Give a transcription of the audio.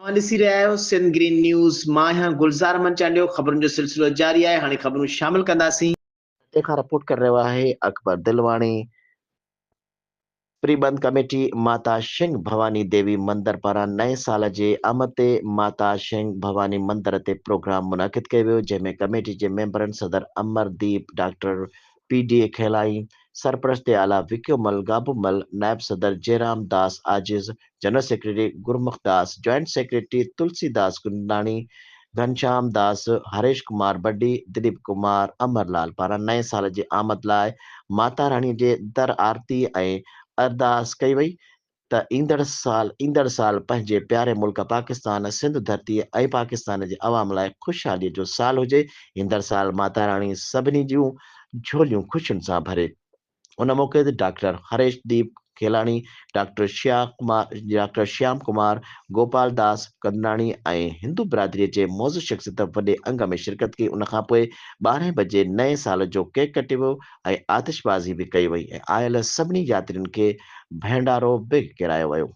اوهان ڏسي رهيا آهيو سنڌ گرين نيوز، مان آهيان گلزار احمد چانڊيو، خبرن جو سلسلو جاري آهي، هاڻي خبرون شامل ڪنداسين. ٺٽي کان رپورٽ ڪري رهيو آهي اڪبر دلواڻي، پريبند ڪميٽي ماتا شنگ ڀواني ديوي مندر پاران نئين سال جي آمد تي ماتا شنگ ڀواني مندر تي پروگرام منعقد ڪيو ويو جنهن ۾ ڪميٽي جي ميمبرن صدر Amar Deep, doctor P D Khelai, سرپرست اعليٰ وڪيو مل گابو مل، نائب صدر Jairam Das Ajiz, general secretary Gurmukh Das, joint secretary Tulsi Das Gundani, Ghansham Das, Harish Kumar Baddi, Dilip Kumar Amar Lal پاران نئين سال جي آمد لاء ماتا راڻي جي در آرتي ۽ ارداس ڪئي وئي ته ايندڙ سال ايندڙ سال پنهنجي پياري ملڪ پاڪستان، سنڌ ڌرتي ۽ پاڪستان جي عوام لاء خوشحالي جو سال هجي، ايندڙ سال ماتا راڻي سڀني جون جهوليون خوشين سان ڀري. ان موقعي تي ڊاڪٽر هريش ديپ کيلاڻي، ڊاڪٽر ڊاڪٽر شيام ڪمار، گوپال داس ڪندناڻي ۽ هندو برادري جي معزز شخصيت وڏي انگ ۾ شرڪت ڪئي. ان کانپوء ٻارهين بجي نئين سال جو ڪيڪ ڪٽيو ويو ۽ آتشبازي به ڪئي وئي ۽ آيل سڀني ياترين کي ڀينڊارو به ڪيرايو ويو.